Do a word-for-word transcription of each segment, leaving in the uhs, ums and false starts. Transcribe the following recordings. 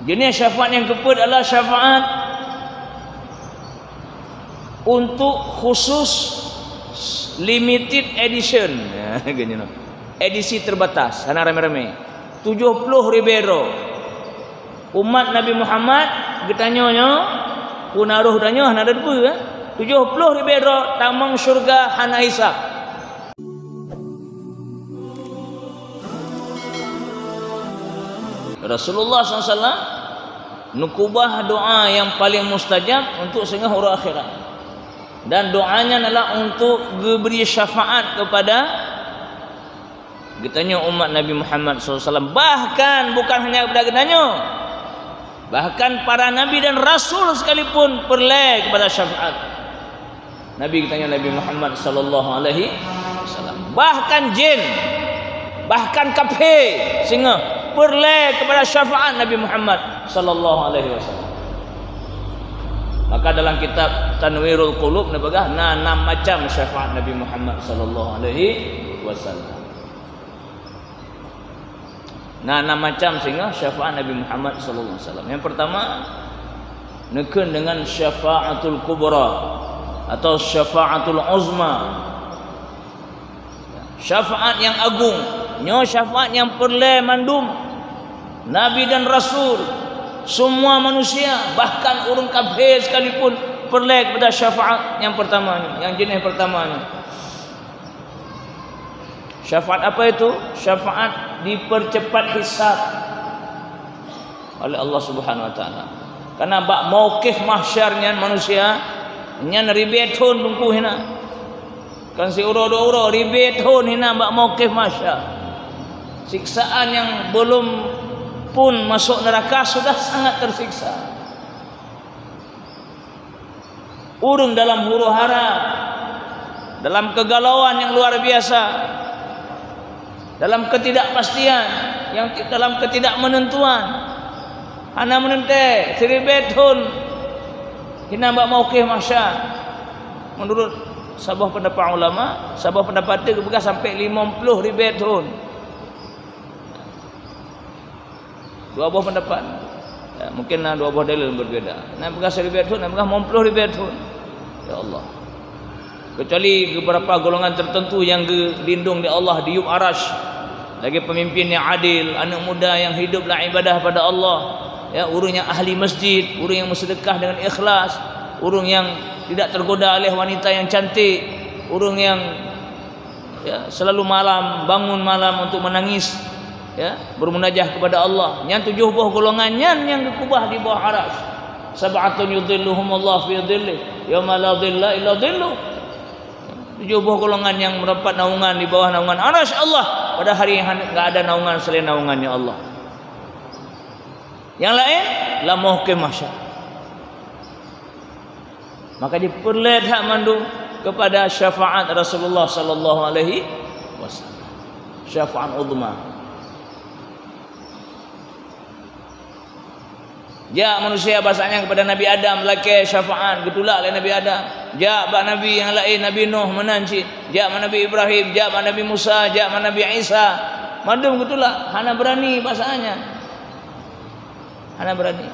Jeunèh syafaat nyang keupeuet adalah syafaat untuk khusus limited edition. Edisi terbatas, hana ramé-ramé. Tujoh ploh ribèe droe. Umat Nabi Muhammad geutanyoe nyoe, peunaroh tanyoe hana deupeue, eh? Tujoh ploh ribèe droe tamong syeuruga hana hisab. Rasulullah sallallahu alaihi wasallam neukeubah doa nyang paleng mustajab untuk singoh uroe akhirat. Dan doa nyan adalah untuk geubri syafaat kepada geutanyoe umat Nabi Muhammad sallallahu alaihi wasallam. Bahkan bukan hanya kepada geutanyoe, bahkan para nabi dan rasul sekalipun peureulèe kepada syafaat Nabi geutanyoe Nabi Muhammad sallallahu alaihi wasallam. Bahkan jin, bahkan kafé singoh peureulèe kepada syafaat Nabi Muhammad sallallahu alaihi wasallam. Maka dalam kitab Tanwirul Qulub neupeugah na enam macam syafaat Nabi Muhammad sallallahu alaihi wasallam. Na enam macam singoh syafaat Nabi Muhammad sallallahu alaihi wasallam. Nyang pertama, neukheun deungon syafaatul kubra atau syafaatul uzma. Syafaat nyang agung, nyoe syafaat nyang peureulèe mandum nabi dan rasul, semua manusia, bahkan ureuëng kafé sekalipun peureulèe kepada syafaat nyang pertama nyoe, nyang jeunèh pertama nyoe. Syafaat apa itu? Syafaat dipercepat hisab oleh Allah Subhanahu wa Taala. Karena bak mauqif mahsyar nyan manusia nyan ribèe thon teungku hina. Kan siuroe dua uroe, ribèe thon hina bak mauqif mahsyar. Siksaan yang belum pun masuk neraka sudah sangat tersiksa. Ureuëng dalam huru-hara, dalam kegalauan yang luar biasa, dalam ketidakpastian, yang ti-, dalam ketidakmenentuan. Hana meuneuntèe, siribèe thon hina bak mauqif mahsyar. Menurut saboh pendapat ulama, saboh pendapat teuh geupeugah sampai limong ploh ribèe thon. Dua boh pendapat. Ya, mungkin na dua boh dalil berbeda. Na peugah siribèe thon, na peugah limong ploh ribèe thon. Ya Allah. Kecuali beberapa golongan tertentu yang geulindong di Allah di yup arasy. Lagi pemimpin yang adil, anak muda yang hidup dalam ibadah pada Allah. Ya, ureuëng yang ahli masjid, ureuëng yang bersedekah dengan ikhlas, ureuëng yang tidak tergoda oleh wanita yang cantik, ureuëng yang ya, selalu malam, bangun malam untuk menangis, ya, bermunajah kepada Allah. Nyan tujoh boh golongan nyan nyang geukeubah di bawah arasy. Sab'atun yudhilluhumullahu fi dhillih, yauma la dhilla illa dhilluh. Tujoh boh golongan nyang mendapat naungan di bawah naungan arasy Allah pada hari yang han-, enggak ada naungan selain naungannya Allah. Yang lain, lam mauqif mahsyar. Maka jipeureulèe that mandum kepada syafaat Rasulullah sallallahu alaihi wasallam. Syafaat uzma. Jak manusia basa nyan kepada Nabi Adam lakèe syafaat geutulak lé Nabi Adam. Jak bak nabi nyang laén, Nabi Nuh meunan cit. Jak bak Nabi Ibrahim, jak bak Nabi Musa, jak bak Nabi Isa. Mandum geutulak, hana beurani basa nyan. Hana beurani.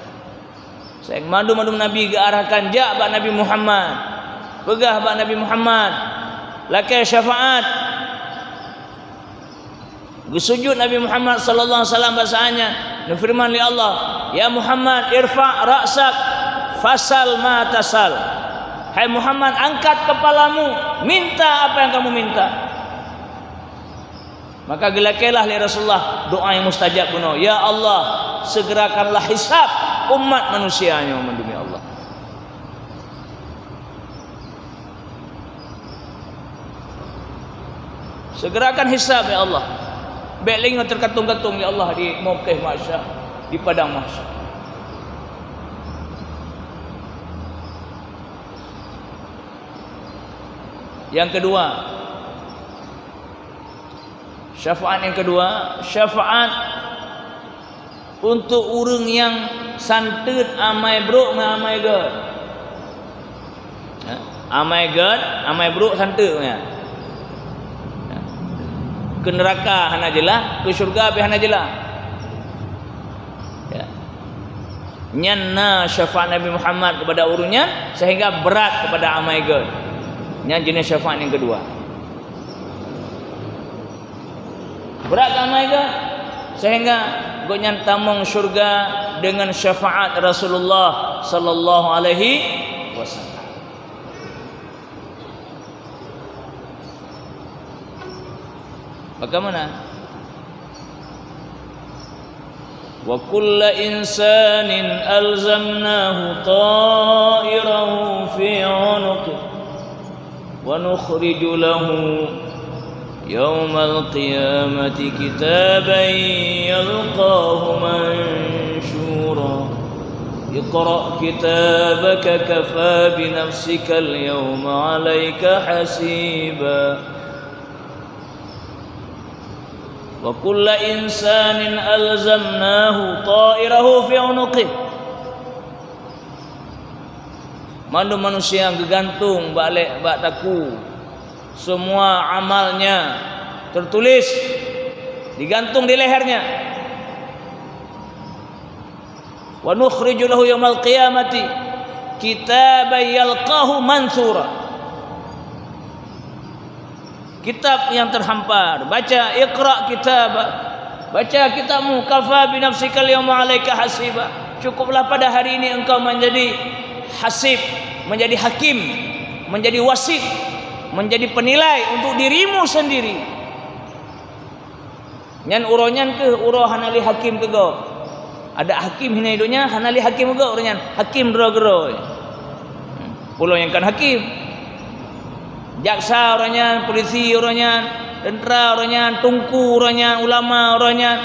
Sayang, mandum-mandum nabi geuarahkan jak bak Nabi Muhammad. Peugah bak Nabi Muhammad, lakèe syafaat. Geusujut Nabi Muhammad sallallahu alaihi wasallam basa nyan, neufeureuman lé Allah, "Ya Muhammad, irfa' ra'sak, fasal ma tasal." Hai Muhammad, angkat kepalamu, minta apa yang kamu minta. Maka geulakèe lah lé Rasulullah doa nyang mustajab bunoe, "Ya Allah, segerakanlah hisab umat manusia nyoe mandum, ya Allah." Segerakan hisab, ya Allah. Bèk lé nyoe teukatung-katung, ya Allah, di mauqif mahsyar, di padang mahsyar. Yang kedua, syafaat yang kedua, syafaat untuk ureuëng nyang santeut amai brôk ngon amai gèt. Ya, amai gèt, amai brôk santeut nyan. Ya. Keu neuraka hana jeulaih, keu syeuruga pih hana jeulaih. Ya. Nyan na syafaat Nabi Muhammad kepada ureuëng nyan sehingga berat kepada amai geuh. Nyan jeunèh syafaat nyang keudua. Berat keu amai geuh sehingga gobnyan tamong syurga deungon syafaat Rasulullah sallallahu alaihi wasallam. Bagaimana? Wa kulla insanin alzamnahu ta'irahu fi 'unuqi wa nukhriju lahu yaumal qiyamati kitaban yalqahu mansyura. Iqra kitabaka kafa bi nafsikal yauma 'alaika hasiba. Wa kulla insanin alzamnahu ta'irahu fi 'unuqih. Mandum manusia geugantung bak lé-, bak takue. Semua amalnya tertulis, digantung di lehernya. Wa nukhriju lahu yaumal qiyamati kitaban yalqahu mansyura. Kitab yang terhampar, baca, iqra kitab, baca kitabmu, kafa bi nafsikal yauma 'alaika hasiba. Cukuplah pada hari ini engkau menjadi hasib, menjadi hakim, menjadi wasit, menjadi penilai untuk dirimu sendiri. Nyan uroe nyan keuh uroe hana lé hakim keu gob. Adak hakim hina donya hana lé hakim keu gob uroe nyan. Hakim droe keudroe. Ulôn nyang kon hakim. Jaksa uroe nyan, polisi uroe nyan, tentera uroe nyan, teungku uroe nyan, ulama uroe nyan,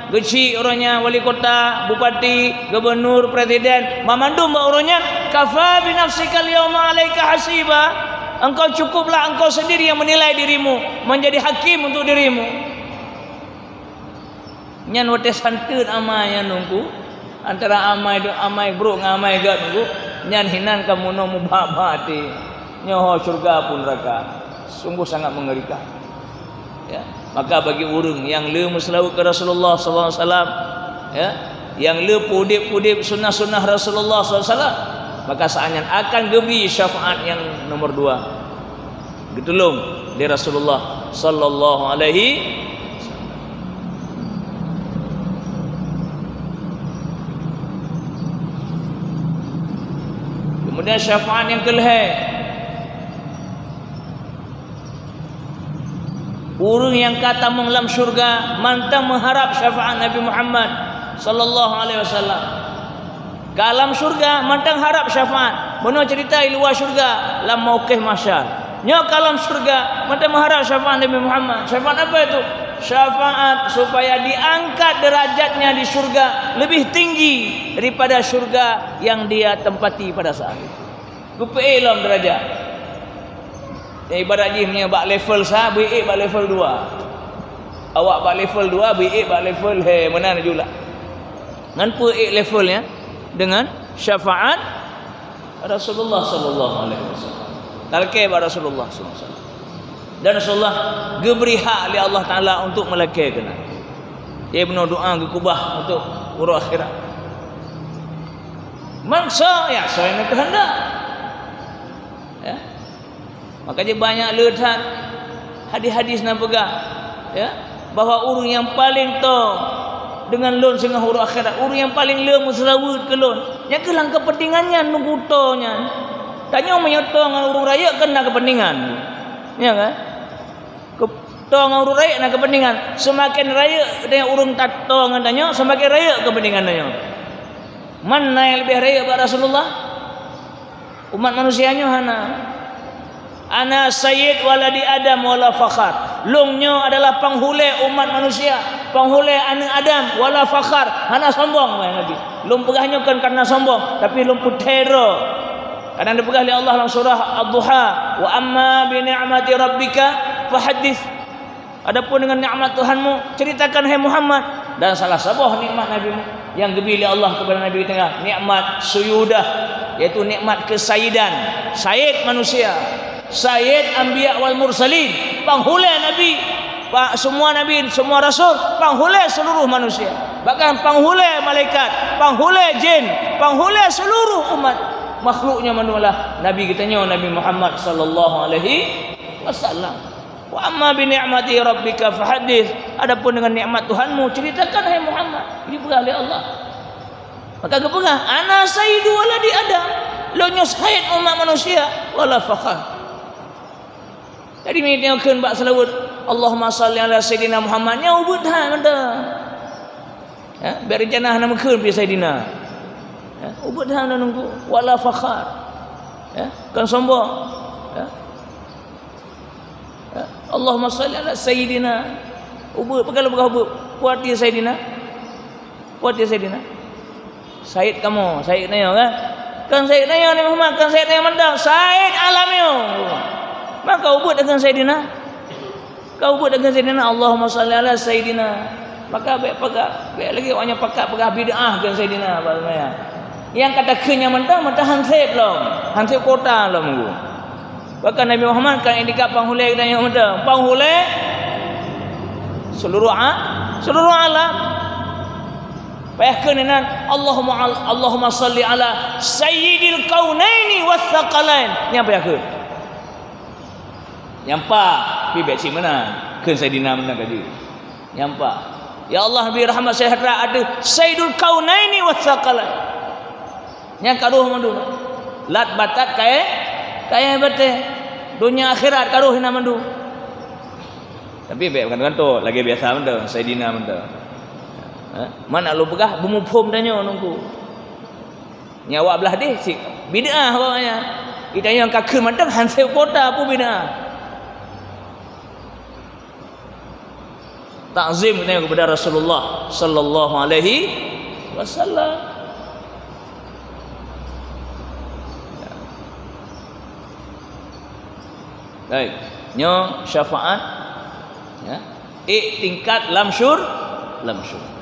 geuchik uroe nyan, wali kota, bupati, gubernur, presiden, banmandum bak uroe nyan, kafa bi nafsikal yauma 'alaika hasiba. Engkau cukuplah engkau sendiri yang menilai dirimu, menjadi hakim untuk dirimu. Nyan watèe santeut amai nyan nungku, antara amai do-, amai brok ngon amai gèt nungku, nyan hinan ka meunoe mubahak-bahak até. Nyoe ho syeuruga peue neuraka. Sungguh sangat mengerikan. Ya, maka bagi ureueng nyang le meuseulaweuet keu Rasulullah sallallahu alaihi wasallam, ya, nyang le peuudép-udép sunnah-sunnah Rasulullah sallallahu alaihi wasallam, maka saát nyan akan geubri syafaat nyang nomor dua. Geutulông lé Rasulullah sallallahu alaihi wasallam. Kemudian syafaat nyang keulhèe, ureueng nyang ka tamong lam syeuruga mantong meuharab syafaat Nabi Muhammad sallallahu alaihi wasallam. Ka lam syeuruga mantong harab syafaat. Bunoe ceurita di luwa syeuruga, lam mauqif mahsyar. Nyoe ka lam syeuruga mantong meuharab syafaat Nabi Muhammad. Syafaat apa itu? Syafaat supaya diangkat derajatnya di syeuruga lebih tinggi daripada syeuruga yang dia tempati pada saat itu. Geupeuék lom derajat. Nyang ibarat jih meunyoe bak level sa, beuék bak level dua. Awak bak level dua, beuék bak level, he, meunan jula. Ngon peuék level nyan deungon syafaat Rasulullah sallallahu alaihi wasallam. Talakèe bak Rasulullah sallallahu alaihi wasallam. Dan Rasulullah geubri hak lé Allah Taala untuk meulakèe keunan. Ibnu doa geukeubah untuk uroe akhirat. Maksa, ya, sesuai dengan kehendak. Ya. Maka jih banyak le that hadis-hadis na peugah, ya, bahwa ureueng nyang paleng toe deungon lôn singoh uroe akhirat, ureueng nyang paleng le meuseulaweuet keu lôn, nyan keuh lam keupeuntengan nyan nunggu toe nyan. Tanyoe meunyoe toe ngon ureueng rayeuk kan na keupeuntengan. Ya kan? Keu-, toe ngon ureueng rayeuk na keupeuntengan. Seumaken rayeuk tanyoe ureueng ta-, toe ngon tanyoe, seumaken rayeuk keupeuntengan tanyoe. Man na nyang leubeh rayeuk bak Rasulullah? Umat manusia nyoe hana. "Ana sayyid waladi Adam wala fakhar." Lôn nyoe adalah panghulèe umat manusia, panghulèe aneuk Adam, wala fakhar, hana sombong, wahai Nabi. Lôn peugah nyoe kon karena sombong, tapi lôn peuthèe droe. Karena dipeugah lé Allah lam surah Ad-Duha, "Wa amma bi ni'mati rabbika fahaddits." Adapun dengan nikmat Tuhanmu, ceritakan, hai Muhammad. Dan salah saboh nikmat Nabi nyang geubri lé Allah kepada Nabi teuh, nikmat sayyidah, yaitu nikmat kesayidan, sayyid manusia, sayyid anbiya wal mursalin, panghulèe nabi, pa-, semua nabi, semua rasul, panghulèe seluruh manusia, bahkan panghulèe malaikat. Panghulée jén, panghulée seuluruh umat makhluk nyoe mandum adalah Nabi geutanyoe, Nabi Muhammad sallallahu alaihi wasallam. "Wa amma bi ni'mati rabbika fahaddits." Adapun dengan nikmat Tuhanmu, ceritakan, hai Muhammad. Dipeugah lé Allah. Maka geupeugah, "Ana sayyidu waladi Adam." Lôn nyoe said umat manusia, wala fakhar. Jadi, meunyoe kheun bak seulaweuet, "Allahumma shalli ala Sayyidina Muhammad," nyan ubeuet that mantong. Ya, bèk rencana hana meukheun pi Sayyidina. Ya, ubeuet that mantong nunggu, wala fakhar. Ya, kon sombong. Ya. Ya, "Allahumma shalli ala Sayyidina." Ubeuet, peugah lôn peugah ubeuet. Peue arti Sayyidina? Peue arti Saidina? Said kamoe, Said tanyoe kan? Kon Said tanyoe Nabi Muhammad, kon Said tanyoe mantong, Said alam nyoe. Maka ubeuet deungon Saidina. Ka ubeuet deungon Saidina, Allahumma shalli ala Saidina. Maka bèk pakat, bèk lagèe awak nyan pakat peugah bid'ah keu Saidina bak seumayang. Nyang ka takheun nyan mantong, mantong han sép lom, han sép kuota lom. Bahkan Nabi Muhammad ka iktikad panghulée geutanyoe mantong, panghulée seuluruh a-, seuluruh alam. Payah kheun inan, Allahumma al-, Allahumma shalli ala sayyidil kaunaini was tsaqalain. Nyan payah kheun. Nyan pat, pi bèk cit meunan. Kheun Saidina meunan ka jeuet. Nyan pat. Ya Allah, bri rahmat seujahteura ateueh sayyidul kaunaini was tsaqalain. Nyan ka rôh mandum. Lat batat kayèe, kayèe batèe. Donya akhirat ka rôh inan mandum. Tapi bèk gantoe-gantoe, lagèe biasa mantong, Saidina mantong. Ha? Mana lôn peugah, beumuphom tanyoe nungku. Nyan awak blah deh, cit bid'ah awak nyan. Geutanyoe nyang ka kheun mantong, han sép kuota pun bid'ah. Takzim geutanyoe kepada Rasulullah sallallahu alaihi wasallam. Baik, nyoe syafaat, ya. Ék tingkat lam syur-, lam syurga.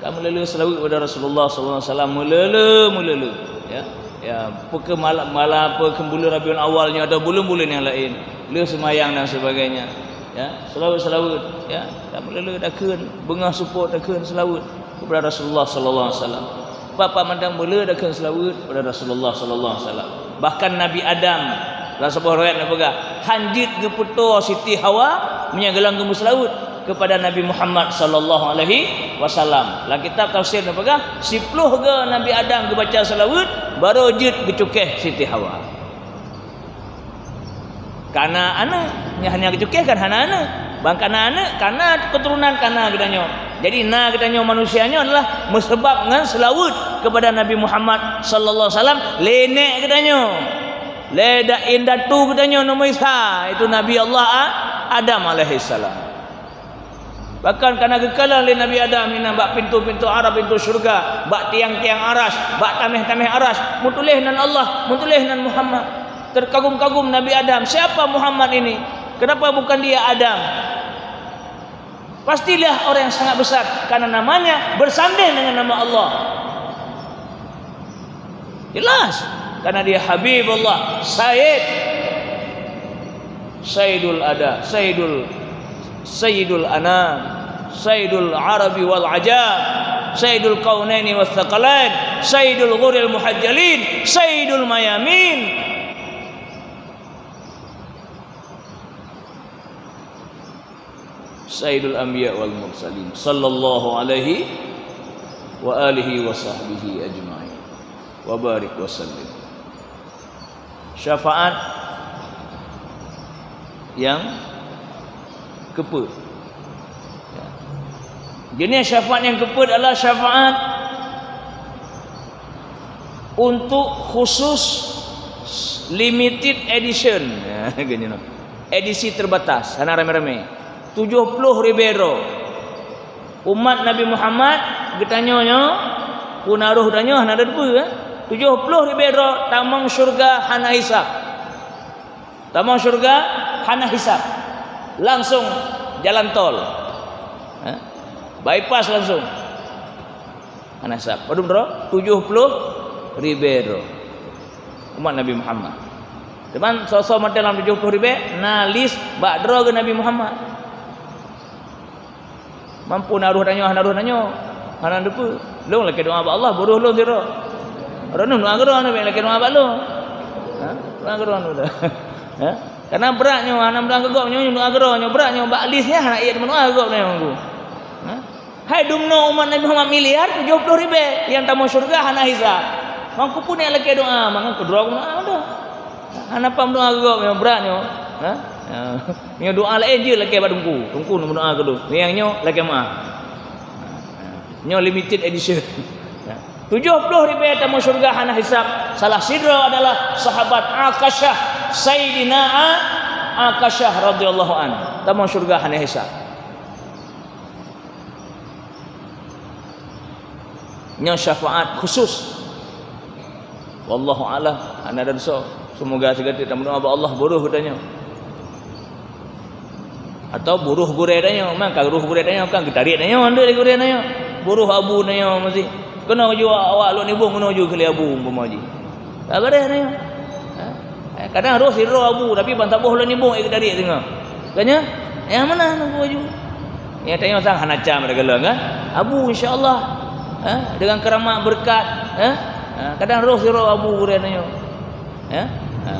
Ka meulé-lé seulaweuet kepada Rasulullah sallallahu alaihi wasallam, meulé-lé, meulé-lé. Ya. Ya, peue keu malam, malam, peue keu buleuen Rabiul Awal nyoe atau buleuen-buleuen nyang laén, lheueh seumayang dan sebagainya. Ya, seulaweuet-seulaweuet, ya. Ka meulé-lé takheun, beungoh seupôt takheun seulaweuet kepada Rasulullah sallallahu alaihi wasallam. Pat-pat mantong meulé takheun seulaweuet kepada Rasulullah sallallahu alaihi wasallam. Bahkan Nabi Adam, lam saboh riwayat neupeugah, han jeuet geupeutoe Siti Hawa meunyo golom geumeuseulaweuet kepada Nabi Muhammad sallallahu alaihi wasallam. Lam kitab tafsir neupeugah, siplôh goe Nabi Adam geubaca seulaweuet, barô jeuet geucukéh Siti Hawa. Kana aneuk, nyan hana geucukéh kan hana aneuk. Ban kana aneuk, kana keuturonan kana geutanyoe. Jadi na geutanyoe manusia nyoe adalah meuseubab ngon seulaweuet kepada Nabi Muhammad sallallahu alaihi wasallam lé nèk geutanyoe. Lé da-, indatu geutanyoe nomor sa, itu Nabi Allah A-, Adam alaihissalam. Bahkan kana geukalon lé Nabi Adam inan bak pintoe-pintoe Arasy, pintoe syeuruga, bak tiang-tiang Arasy, bak tameh-tameh Arasy, meutuléh nan Allah, meutuléh nan Muhammad. Terkagum-kagum Nabi Adam, "Siapa Muhammad ini? Kenapa bukan dia Adam?" Pastilah orang yang sangat besar, karena namanya bersanding dengan nama Allah. Jelas, karena dia Habibullah, Sayyid, Sayyidul Ada, Sayyidul, Sayyidul Anam, Sayyidul Arabi wal Ajam, Sayyidul Kaunaini was Tsaqalain, Sayyidul Ghurril Muhajjalin, Sayyidul Mayamin. Sayyidul Anbiya wal Mursalin, sallallahu alaihi wa alihi wa sahbihi ajma'in, wa barik wa sallim. Syafaat yang keupeuet. Ya. Jeunèh syafaat nyang keupeuet adalah syafaat untuk khusus limited edition. Ya, gini noh. Edisi terbatas, hana ramé-ramé. Tujoh ploh ribèe droe. Umat Nabi Muhammad geutanyoe nyoe, peunaroh tanyoe hana teupeu, eh. Tujoh ploh ribèe droe tamong syeuruga hana hisab. Tamong syeuruga hana hisab. Langsung jalan tol. Eh? Bypass langsung. Hana hisab. Padum droe? Tujoh ploh ribèe droe. Umat Nabi Muhammad. Teuma soe-soe mantong lam tujoh ploh ribèe, na lis bak droe geuh Nabi Muhammad. Mampu na roh tanyoe, hana roh tanyoe. Hana teupeue. Lôn lakée doá bak Allah, buruh lôn sidroe. Droeneuh doá keudroe, hana lakée doá bak lôn. Ha? Doá keudroe tu. Ha? Karena brat nyoe, hana meudoá keu gob nyoe, doá keudroe nyoe, brat nyoe bak lis nyan hana ék meudoá keu gob nyoe. Ha? Hai dumnoe umat Nabi Muhammad miliar tujoh ploh ribée nyang tamong syeuruga hana hisab. Mangkupun nyang lakée doá, mangat keudroe keunoe dah. Hana pam doá keu gob nyoe brat nyoe. Ha? Ha. Nyoe doá laén jeuet lakée bak teungku. Teungku meudoá keu lôn. Nyang nyoe lakée meuah. Nyoe limited edition. Tujoh ploh ribée tamong syeuruga hana hisab. Salah sidroe adalah sahabat Akasyah, Saidina A-, Akasyah radhiyallahu anhu. Tamong syeuruga hana hisab. Nyoe syafaat khusus. Wallahu a'lam, hana ada dosa. Semoga sigoe teuk tameudoá bak Allah buruh geutanyoe. Atau buruh gurée tanyoe, maka buruh gurée tanyoe kan geutarék tanyoe, andeuek lé gurée tanyoe. Buruh abu tanyoe meusti. Keunoe ju awak lôn nibong, keunoe ju keu lé abu umpama jih. Ka beureh nyoe. Ha? Eh, kadang roh sidroe abu, tapi ban saboh lôn nibong, eh, dari singoh. Kan nyan? Nyang meunan abu aju. Nyang tanyoe sang hana cam pada galon, kan? Abu, insya Allah. Ha? Dengan keramat, berkat, ha? Ha, kadang roh sidroe abu ureueng tanyoe. Ha? Ha.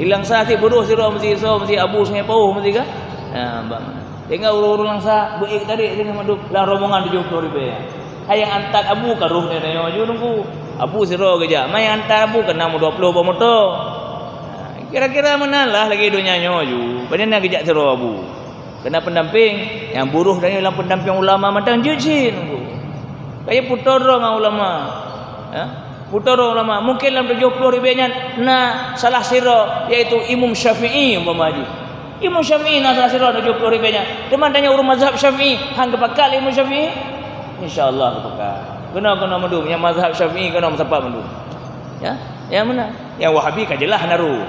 Ilang sa si buruh sidroe meusi, so meusi abu sungai pauh meusi, kan? Ha, bang. Tinggai ureueng-ureueng langsa, beu-ék tarék singoh mandum lam rombongan tujoh ploh ribée. Hai nyang antat abu ka roh nyoe, nyoe ju teungku. Abu sidroe geujak, ma nyang antat abu keunong meudua ploh boh moto. Kira-kira meunan lah lagée donya nyoe ju. Padahai na geujak sidroe abu. Keunan pendamping, nyang buruh dan lam pendamping ulama mantong jeuet cit teungku. Kaya putoe droe ngon ulama. Ya? Putoe droe ulama. Mungkin lam tujoh ploh ribée nyan na salah sidroe, yaitu Imam Syafi'i umpama jih. Imam Syafi'i na salah sidroe tujoh ploh ribée nyan. Teuma tanyoe ureueng mazhab Syafi'i, han geupakat lé Imam Syafi'i? Insya Allah geupakat. Keunoe, keunoe mandum, nyang mazhab Syafi'i keunoe meusapat mandum. Ya, nyang meunan. Nyang Wahabi ka jeulaih hana rôh.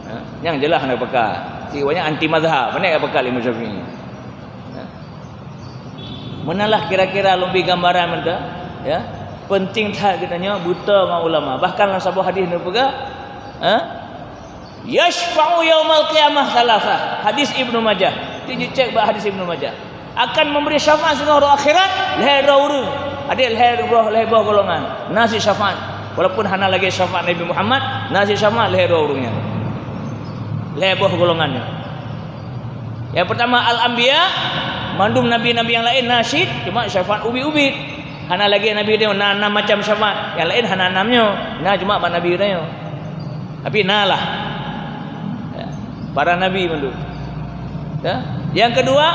Ya, nyang jeulaih hana pakat. Si awaknyan anti mazhab, mana ka pakat lé Imam Syafi'i. Ya. Meunan lah kira-kira lôn bri gambaran mantong, ya. Penting that geutanyoe beutôi ngon ulama. Bahkan lam saboh hadis neupeugah, ha? "Yasyfa'u yaumal qiyamah tsalatsa." Hadis Ibnu Majah. Cek, cek bak hadis Ibnu Majah. Akan memberi syafaat singoh uroe akhirat lhée droe ureueng. Adak lhée boh, lhée boh golongan. Na cit syafaat. Walaupun hana lagée syafaat Nabi Muhammad, na cit syafaat lhée droe ureueng nyan. Lhée boh golongan nyan. Nyang peurtama al-anbiya, mandum nabi-nabi nyang laén na cit, cuma syafaat ubit-ubit. Hana lagée nabi nyoe na enam macam syafaat, nyang laén hana enam nyoe, na cuma bak nabi nyoe. Tapi na lah. Ya. Para nabi mandum. Ya. Nyang keudua,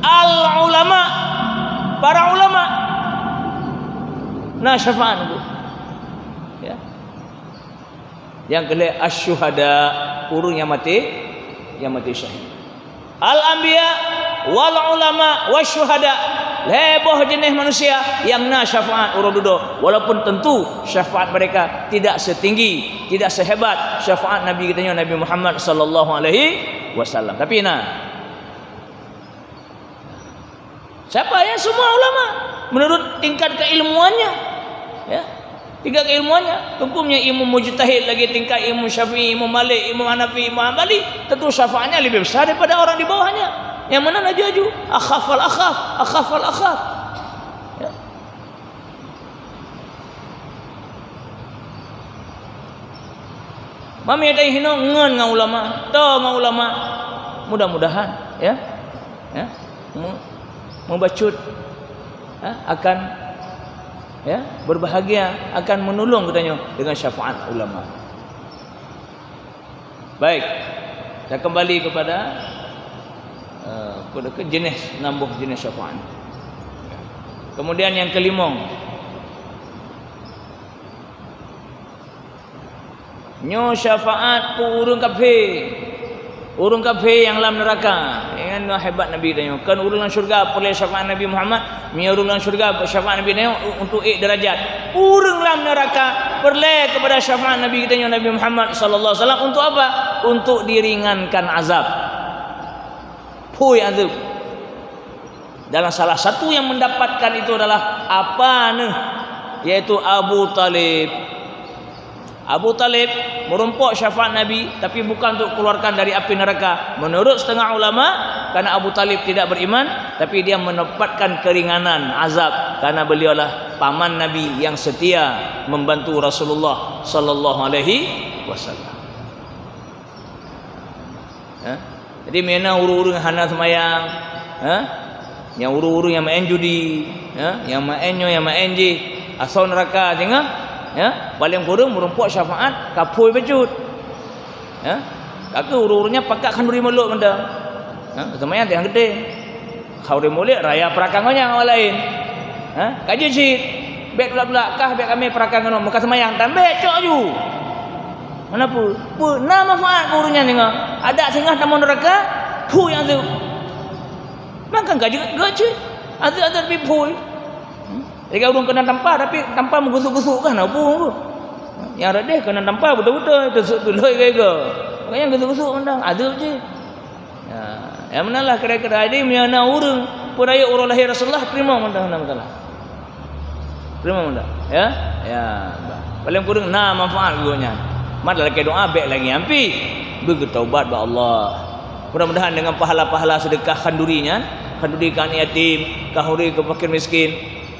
al-ulama, para ulama na syafaat mandum. Ya. Nyang keulhée asy-syuhada, ureueng nyang maté, nyang maté syahid. Al-anbiya wal ulama wasyuhada, lhée boh jeuneh manusia nyang na syafaat uroe dudoe, walaupun tentu syafaat mereka tidak setinggi, tidak sehebat syafaat Nabi geutanyoe Nabi Muhammad sallallahu alaihi wasallam. Tapi na. Siapa? Ya, semua ulama menurut tingkat keilmuannya. Ya. Tingkat keilmuannya. Hukumnya imam mujtahid lagi tingkat Imam Syafi'i, Imam Malik, Imam Hanafi, Imam Hambali, tentu syafaatnya lebih besar daripada orang di bawahnya. Yang mana laju-laju? Akhaf al-akhaf, akhaf al-akhaf. Ya. Mami ada hino ngon ngon ulama, to ngon ulama. Mudah-mudahan, ya. Ya. Mu-, mubacut, ha, akan, ya, berbahagia, akan menolong geutanyoe dengan syafaat ulama. Baik, kita kembali kepada, eh, ke, ke jenis, enam buah jenis syafaat. Kemudian yang kelimong, nyoe syafaat keu ureuëng kafé. Ureuëng kafé nyang lam neuraka. Nyan hebat Nabi tanyoe. Kon ureuëng lam syeuruga peureulée syafaat Nabi Muhammad, meunyoe ureuëng lam syeuruga syafaat Nabi tanyoe u-, untuk ék deurajat. Ureuëng lam neuraka peureulée keupada syafaat Nabi geutanyoe Nabi Muhammad sallallahu alaihi wasallam untuk apa? Untuk diringankan azab. Phui azab. Dan salah satu yang mendapatkan itu adalah apa neuh, yaitu Abu Thalib. Abu Thalib meurumpok syafaat Nabi, tapi bukan untuk keluarkan dari api neraka. Menurut setengah ulama, karena Abu Thalib tidak beriman, Tapi dia mendapatkan keringanan azab karena beliaulah paman Nabi yang setia membantu Rasulullah sallallahu alaihi wasallam. Ha? Jadi, meunyoe na ureuëng-ureuëng hana seumayang, ha? Nyang ureuëng-ureuëng nyang maén judi, ha? Nyang maén nyoe, nyang maén jih, asoe neuraka singoh, ha? Paleng kureueng meurumpok syafaat kaphôi bacut. Ha? Ka keuh ureuëng-ureuëng nyan pakat khanduri mulod mantong. Ha? Seumayang teuh nyang geutem. Khanduri mulod raya peurakang ngon nyang awak laén. Ha? Ka jeuet cit. Bék tulak-tulak kah, bék kami peurakang ngon meuka seumayang tan, bék cok ju. Meunan peue? Peue na manfaat keu ureuëng nyan singoh? Adak singoh tamong neuraka, phui azeueb. Maka ka jeuet geuh cit. Azeueb-azeueb pih phui. Hmm? Lagée ureuëng keunan tampah, tapi tampah meugusok-gusok kan, na peue? Nyang rot deh keunan tampah beutôi-beutôi, teusut tulôi gaya-gaya. Makanya gusok-gusok mantong, azeueb cit. Ya, nyang meunan lah kira-kira. Jadi, meunyoe na ureuëng peurayeuk uroe lahé Rasulullah, teurimong mantong, hana masalah. Teurimong mantong, ya? Ya, bah. Paleng kureueng na manfaat geuh nyan. Mat lakée doá bék lagée nyan pih. Beugeutaubat bak Allah. Mudah-mudahan dengan pahala-pahala sedekah khanduri nyan, khanduri keu aneuk yatim, khanduri keu fakir miskin,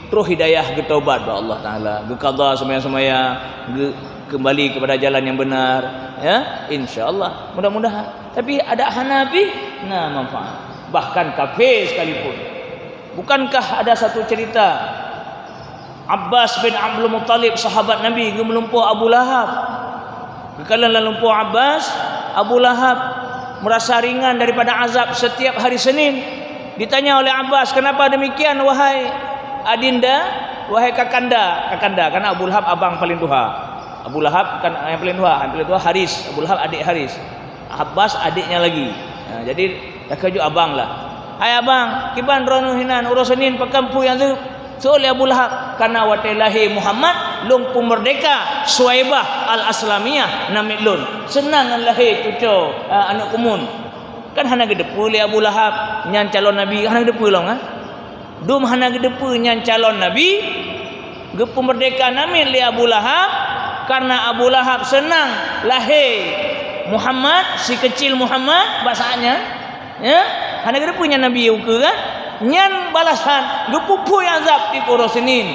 troh hidayah geutaubat bak Allah Taala, geuqadha seumayang-seumayang, geu-, kembali kepada jalan yang benar, ya, insya Allah, mudah-mudahan. Tapi adak hana pih na manfaat, bahkan kafé sekalipun. Bukankah ada satu cerita Abbas bin Abdul Muttalib, sahabat Nabi, geumeulumpoe Abu Lahab? Geukalon lam lumpoe Abbas, Abu Lahab merasa ringan daripada azab setiap hari Senin. Ditanya oleh Abbas, "Kenapa demikian, wahai adinda, wahai kakanda?" Kakanda, karena Abu Lahab abang paling tuha. Abu Lahab kan yang paling tuha, yang paling tuha Haris. Abu Lahab adik Haris. Abbas adiknya lagi. Ha, jadi, takheun abang lah. "Hai abang, kiban droeneuh hinan uroe Senin pakon phui azeueb?" Seuôt lé Abu Lahab, "Karena watée lahé Muhammad, lôn peumeurdeka Suwaibah Al-Aslamiyah namiet lôn. Seunang ngon lahé cucoe, a, aneuëk kumun." Kan hana geuteupeue lé Abu Lahab nyan calon nabi, hana geuteupeue lom, kan? Dum hana geuteupeue nyan calon nabi, geupeumeurdeka namiet lé Abu Lahab, karena Abu Lahab seunang lahé Muhammad, si keucil Muhammad, bak saát nyan. Ya? Hana geuteupeue nyan nabi ukeue kan? Nyan balasan geupuphui azab tieb uroe Senin.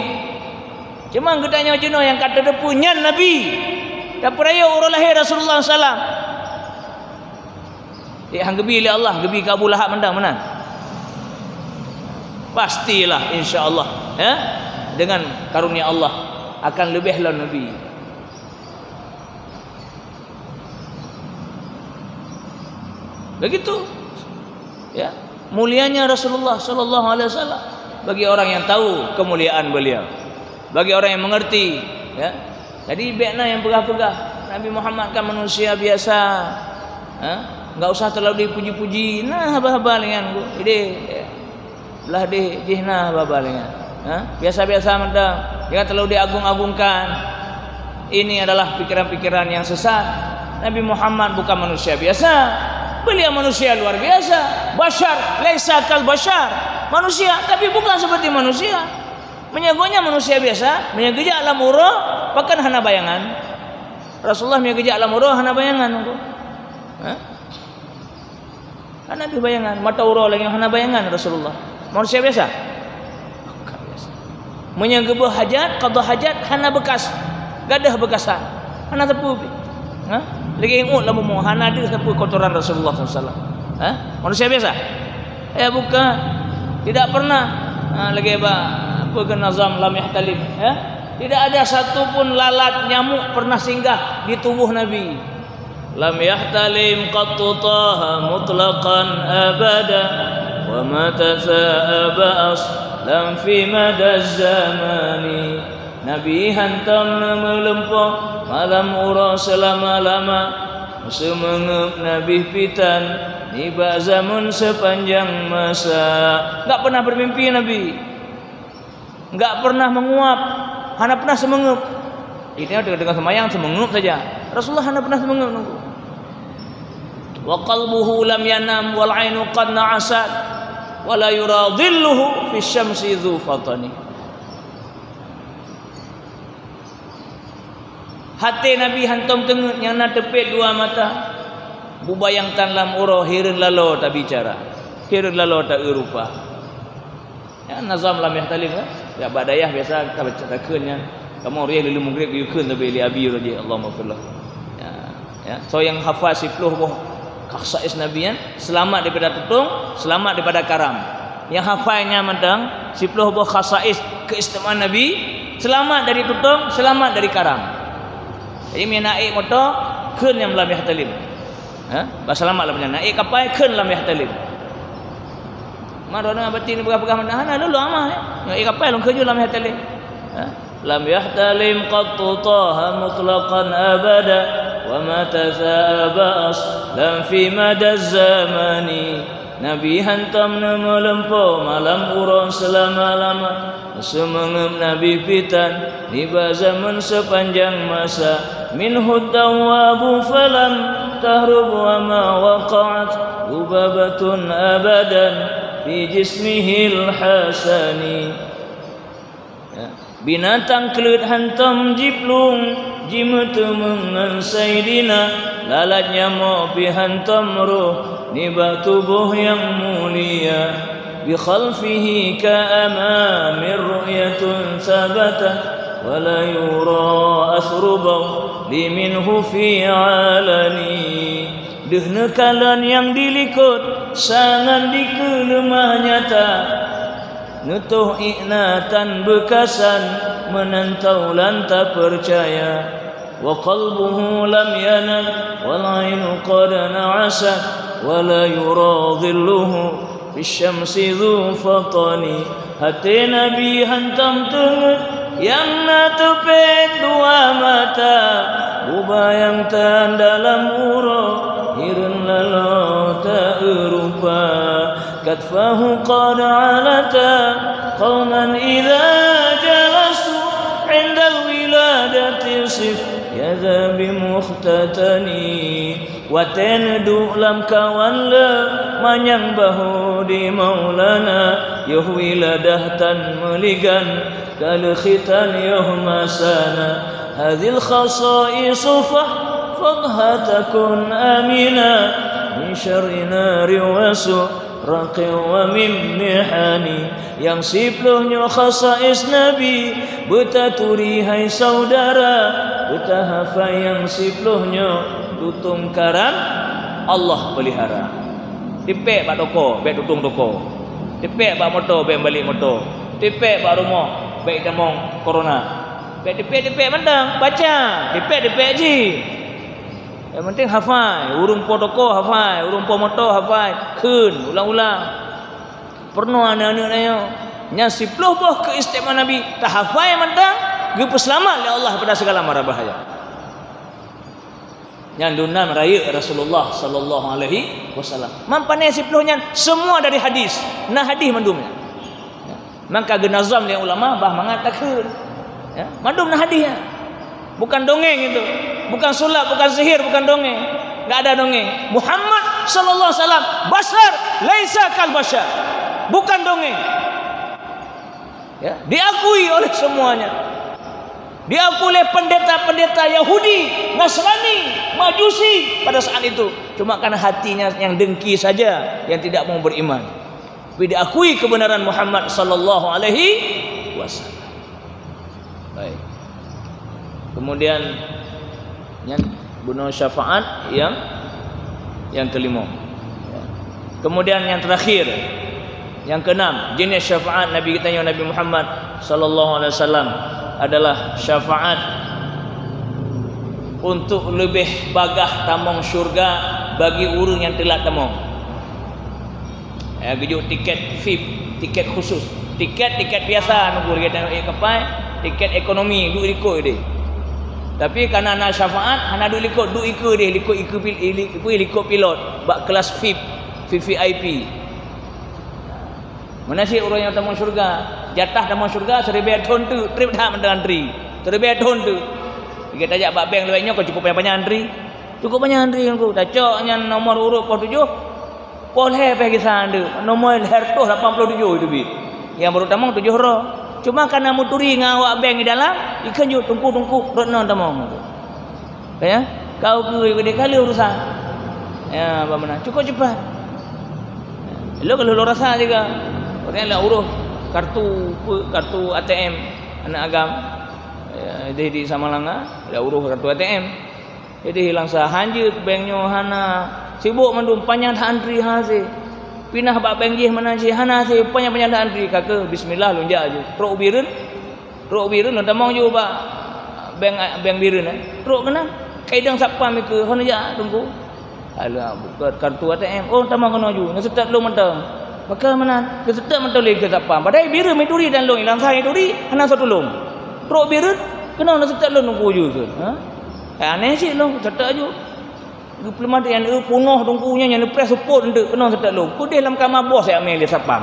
Cuma geutanyoe jinoe nyang ka tateupeue nyan nabi. Tapeurayeuk uroe lahé Rasulullah sallam. Eh, han geubi lé Allah, geubi keu Abu Lahab mantong meunan. Pastilah, insya Allah, ya, dengan karunia Allah akan leubeh lom nabi. Begitu. Ya, mulianya Rasulullah sallallahu alaihi wasallam bagi orang yang tahu kemuliaan beliau, bagi orang yang mengerti, ya. Jadi, bék na nyang peugah-peugah Nabi Muhammad kan manusia biasa, ha? Enggak usah terlalu dipuji-puji. Na haba-haba lagée nyan, Bu. Jadi, ya. Lah deh, jih na haba-haba lagée nyan. Ha? Biasa-biasa mantong. Jangan terlalu diagung-agungkan. Ini adalah pikiran-pikiran yang sesat. Nabi Muhammad bukan manusia biasa. Beliau manusia luar biasa. Bashar, laisa kal bashar. Manusia, tapi bukan seperti manusia. Meunyoe gobnyan manusia biasa, meunyoe geujak lam uroe, pakon hana bayangan? Rasulullah meunyoe geujak lam uroe hana bayangan. Ha? Hana deuh bayangan, mata uroe lagée hana bayangan Rasulullah. Manusia biasa? Bukan biasa. Meunyoe geuboh hajat, qadha hajat, hana beukas, gadôh beukasan. Hana sapeue pih. Ha? Lagée ingat lam bumoe, hana deuh sapeue kotoran Rasulullah sallallahu alaihi wasallam. Ha? Manusia biasa? Ya, bukan. Tidak pernah. Ha, lagée ba, apa ke nazam lam yahtalim, ya? Tidak ada satu pun lalat nyamuk pernah singgah di tubuh Nabi. Lam yahtalim qattu Taha mutlaqan abada, wa ma tasa'aba aslan fi mada zamani. Nabi hantom na meulumpoe malam uroe seulama-lama, seumeungeueb Nabi pitan nibak zameun seupanjang masa. Enggak pernah bermimpi Nabi. Enggak pernah menguap, hana pernah seumeungeueb. Itu deungon seumayang seumeungeueb saja. Rasulullah hana pernah seumeungeueb nunggu. Wa qalbuhu lam yanam wal ainu qad na'asat, wa la yura dhilluhu fi syamsi dzu fatani. Até Nabi hantom teungeut nyang na teupet dua mata. Bubayang tan lam uroe hireuen laloe tabicara, hireuen laloe ta-eu rupa. Ya, nazam lam yahtalim, kan? Ya, bak dayah biasa ka baca takheun nyan. Kamoe rieh lheuh maghrib geukheun tapi lé abi raja, Allahumma firlah. Ya, ya. So nyang hafal siplôh boh khasais Nabi nyan, selamat daripada tutong, selamat daripada karam. Nyang hafal nyan mantong, siplôh boh khasais keistimewaan Nabi, selamat dari tutong, selamat dari karam. Jadi, meunyo na ék moto, kheun nyang lam yahtalim. Ha? Bah seulamat lam nyan. Na ék kapai, kheun lam yahtalim. Ma droeneuh bati neupeugah-peugah meunan, hana lôn lôn amah, ya. Nyang ék kapai lôn kheun ju lam yahtalim. Ha? Lam yahtalim qattu Taha mutlaqan abada, wa ma tasa'aba aslan fi madaz zamani. Nabi hantom neumeulumpoe malam uroe seulama-lama. Seumeungeueb Nabi pitan nibak zaman seupanjang masa. Minhu tawwabu falam tahrub wa ma waqa'at dhubabatun abadan fi jismihil hasani. Ya. Binatang kleuet hantom jiplueng, jimeuteumeung ngon Saidina, lalat nyamoe pih hantom roh nibak tuboh nyang mulia. Bi khalfihi ka amamir ru'yatun tsabatat, wa la yura athru bawli minhu fi alani. Deuh neukalon nyang dilikot, sangat dikeue leumah nyata. Neutoh iék na tan beukasan, meunan taulan tapeucaya. Wa qalbuhu lam yanam, wal ainu qad na'asat, wa la yura dhilluhu fi syamsi dhu fatani. Até Nabi hantom teungeut, nyang na teupék dua mata. Buba nyang tan dalam uroe, hireuen laloe ta-eu rupa. Katfahu qad alata qauman idza jalasu indal wiladati sif yadha bi mukhtatani. Watée neuduek lam kawan le manyang bahu di Maulana, yoh wiladah tan meuligan ka lheueh khitan yoh masa na. Hadzil khasaisu fahfadhha takun amina min syarri nari wa su raqi wa min mihani. Nyang siplôh nyoe khasais Nabi, beutaturi hai saudara, beutahafai nyang siplôh nyoe tutong karam Allah peulihara. Tipék bak toko, bék tutong toko. Tipék bak moto, bék balek moto. Tipék bak rumoh, bék tamong corona. Bék tipék-tipék mantong, baca, tipék-tipék jih. Nyang penting hafai, ureuëng po toko hafai, ureuëng po moto hafai, kheun ulang-ulang. Peurunoe aneuëk-aneuëk tanyoe. Nyan siplôh boh keistimewaan Nabi, tahafai mantong, geupeuseulamat lé Allah daripada segala mara bahaya. Nyan dum nan rayeuk Rasulullah sallallahu alaihi wasallam. Man pané siplôh nyan semua dari hadis. Na hadis mandum nyan. Ya. Maka geunazam lé ulama bah mangat takheun. Ya, mandum na hadis nyan. Bukan dongeng itu. Bukan sulap, bukan sihir, bukan dongeng. Enggak ada dongeng. Muhammad sallallahu alaihi wasallam basyar laisa kal basyar. Bukan dongeng. Ya, diakui oleh semuanya. Diakui oleh pendeta-pendeta Yahudi, Nasrani, Majusi pada saat itu. Cuma karena hatinya yang dengki saja, yang tidak mau beriman. Tapi diakui kebenaran Muhammad sallallahu alaihi wasallam. Baik. Kemudian nyan bunoe syafaat yang, yang kelima. Kemudian yang terakhir, yang keenam, jenis syafaat Nabi kita yang Nabi Muhammad sallallahu alaihi wasallam adalah syafaat untuk lebih bagah tamong syurga bagi ureuëng yang telat tamong. Eh, geujok tiket V I P, tiket khusus. Tiket, tiket biasa nunggu lagée tanyoe ék kapai, tiket ekonomi duek likot deh. Tapi karena na syafaat hana duek likot, duek ikeue deh, likot ikeue pil-, ili-, likot pilot bak kelas V I P, V V I P. Meunan cit ureuëng nyang tamong syurga, jatah tamong syurga siribée thon teuk, treb that mantong antri. Siribée thon teuk. Jika tajak bak bank lewat nyoe ka cukup panyang-panyang antri. Cukup panyang antri ngon ku. Tacok nyan nomor urut poh tujoh. Poh lhée pih gisa ndeuk, nomor lhée reutôh lapan ploh tujoh itu bi. Nyang baru tamong tujoh droe. Cuma kana meuturi ngon awak bank di dalam, ikheun jeuet teungku-teungku rot non tamong. Ya, kau keu gede kali urusan. Ya, bak meunan. Cukup cepat. Lo kalau lo rasa juga. Orang lah urus. Kartu, pe-, kartu A T M aneuk agam, eh, di, di Samalanga, dak uroh kartu A T M. Jadi hilang sa-, hanjeuet bank nyoe hana, sibok mandum, panyang that antri hase. Pinah bak bank jih meunan cit hana hase, panyang-panyang that antri, ka keuh bismillah lôn jak aju. Trok u Bireuen, trok u Bireuen lôn tamong aju bak bank, bank Bireuen, eh. Trok keunan, ka idong satpam ikeue, "Hana jak, Teungku?" Alah, buka kartu A T M. "Oh, tamong keunoe aju, neuseutôt lôn mantong." Pakon meunan, geuseutôt mantong lé keu satpam. Padahai Bireuen meuturi dan lôn, hilang sa meuturi, hana soe tulông. Trok Bireuen, keunoe neuseutôt lôn Teungku aju keuh. Ha? Ka aneh cit lôn, seutôt aju. Geupeuleumah nyan, eh, peunoh Teungku nyan, nyan neupreh seupôt eunteuk, keunoe seutôt lôn. Keudeh lam kama bos jak mé lé satpam.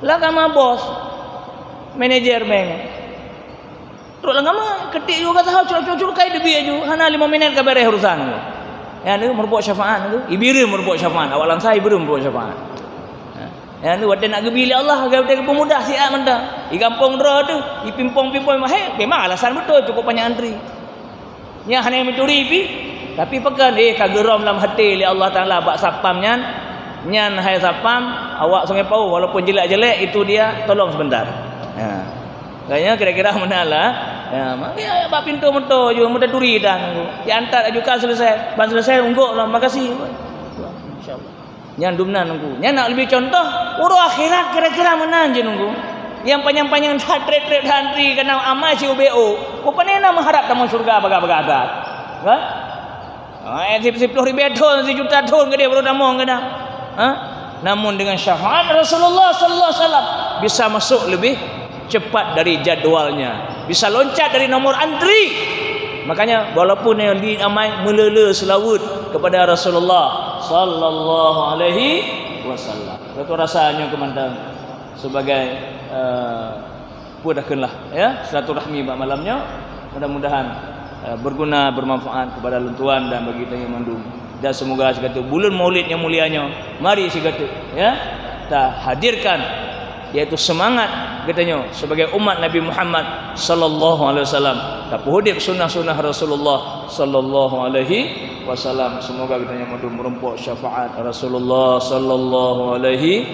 Lam kama bos, manajer bank. Trok lam kama, keutiek aju ka saho, curok-curok kai teubiet aju, hana limong minét ka beureh urusan. Nyan tu meurumpok syafaat tu, i Bireuen meurumpok syafaat, awak Langsa i Bireuen meurumpok syafaat. Ha. Nyan tu watèe nak geubi lé Allah, watèe geupeumudah siat mantong. I gampông droe tu, i pimpông-pimpông, he, memang alasan beutôi, cukup banyak antri. Nyan hana meuturi pih, tapi pakon, eh, ka geurom lam até lé Allah Taala bak satpam nyan, "Nyan hai satpam, awak Sungai Pauh, walaupun jelek-jelek, itu dia, tolong sebentar." Ha. Kayaknya kira-kira meunan lah. Ya, ma-, ya, bak pintoe moto aju, meutaturi dah Teungku. Diantar aju ka selesai. Ban selesai, unggok lah, makasih. Insyaallah. Nyan dumnan Teungku. Nyan nak leubeh contoh, uroe akhirat kira-kira meunan cit Teungku. Nyang panyang-panyang that treb-treb that antri, kana amai si ubé o. Rupajih na meuharap tamong syeuruga bagah-bagah that. Kan? Ah, sip-, siploh ribèe thon, sijuta thon keudeh baru tamong keunan. Ha? Namun dengan syafaat Rasulullah sallallahu alaihi wasallam bisa masuk lebih cepat dari jadwalnya, bisa loncat dari nomor antri. Makanya walaupun nyang di amai meulele seulaweuet kepada Rasulullah sallallahu alaihi wasallam. Betul rasa nyoe keumandang sebagai, eh, peudahkeunlah, ya, silaturahmi bak malam nyoe. Mudah-mudahan, eh, berguna, bermanfaat kepada lôn tuan dan bagi tanyoe mandum. Dan semoga sigoe buleuen Maulid nyang mulia nyoe, mari sigoe, ya, tahadirkan, yaitu semangat geutanyoe sebagai umat Nabi Muhammad sallallahu alaihi wasallam, tapeuudép sunnah-sunnah Rasulullah sallallahu alaihi wasallam. Semoga geutanyoe mandum meurumpok syafaat Rasulullah sallallahu alaihi